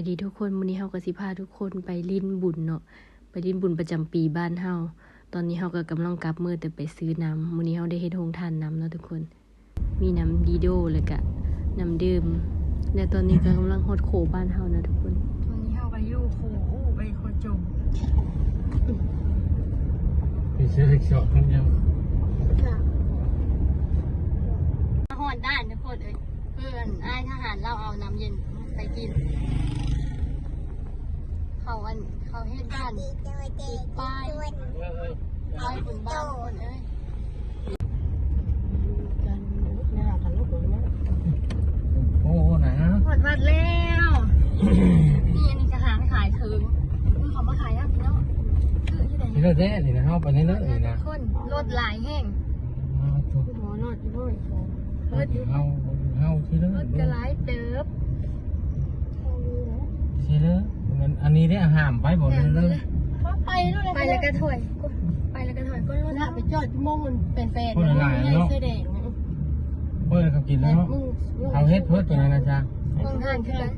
ດີທຸກຄົນ, ມື້ນີ້ເຮົາກໍຊິພາທຸກຄົນໄປຫຼິ້ນບຸນເນາະ, ໄປຫຼິ້ນບຸນປະຈຳປີບ້ານເຮົາ. ຕອນນີ້ເຮົາກໍກຳລັງກັບມື້ແຕ່ໄປຊື້ນ້ຳ. ມື້ນີ້ເຮົາໄດ້ເຮັດໂຮງທານນ້ຳເນາະທຸກຄົນ, ມີນ້ຳດີໂດ ແລ້ວກະນ້ຳດື່ມ. ແລະຕອນນີ້ກໍກຳລັງຮອດໂຂບ້ານເຮົານະທຸກຄົນ. ຕອນນີ້ເຮົາກໍຢູ່ໂຂອູ້ ໄປໂຂຈົງ. ໄປເຊື່ອເລັກຊອກນຳຍັງ ມາຮອດດ່ານທຸກຄົນເອີຍ. ຄືອັນອ້າຍທະຫານລາວເອົານ້ຳເຢັນໄປກິນ. ເຂົາອັນ ເຂົາເຮັດດ່ານຕິດປ້າຍ ເອີ ເອີ ປ້າຍບຸນບ້ານທຸກຄົນເອີຍ. ໂອ້ ນະ ຮອດວັດແລ້ວ. ນີ້ອັນນີ້ກະຮ້ານຂາຍເຄື່ອງ. ເອີ ເຂົາມາຂາຍນຳພີ່ນ້ອງ. ຄືທີ່ໃດ ທີ່ເລີດແທ້ນີ້ນະ, ເຮົາໄປນີ້ເລີດນີ້ນະ. ຄົນລົດຫຼາຍແຮງ. ອໍ ໂທ້ ລົດຢູ່ເຮີ້ຍ ເຮີ້ຍ ເຮົາ ເຮົາທີ່ເລີດ ລົດກໍຫຼາຍເຕີບ. ທີ່ເລີດ ອັນນີ້ເດ້ ຫ້າມໄປບໍ່ເລີດ. ເຮົາໄປໂລດ ໄປແລ້ວກໍຖອຍ ໄປແລ້ວກໍຖອຍ ກໍລົດ ລາກໄປຈອດຢູ່ໝ່ອງມັນແປນໆ ຄົນຫຼາຍເນາະ ໃຫຍ່ ໄຟແດງ. ເປີດເຂົາກິນແລ້ວເນາະ. ເຂົາເຮັດເພິດຕົວນັ້ນນະຈ໊ະ ໂຮງທານຄືກັນ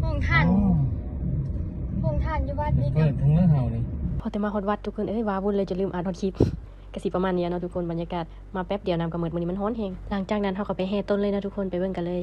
ໂຮງທານ ອໍ ໂຮງທານຢູ່ວັດນີ້ ເປີດທັງເລີຍເຮົານີ້. ພໍແຕ່ມາຮອດວັດທຸກຄົນເອີຍ ວ້າວຸ້ນເລີຍ ຈົນລືມອັດຮອດຄລິບ. ກະຊິປະມານນີ້ແຫຼະເນາະທຸກຄົນ, ບັນຍາກາດມາແປັບດຽວນ້ຳກໍໝົດ. ມື້ນີ້ມັນຮ້ອນແຮງ. ຫຼັງຈາກນັ້ນເຮົາກໍໄປແຫ່ຕົ້ນເລີຍເນາະທຸກຄົນ, ໄປເບິ່ງກັນເລີຍ.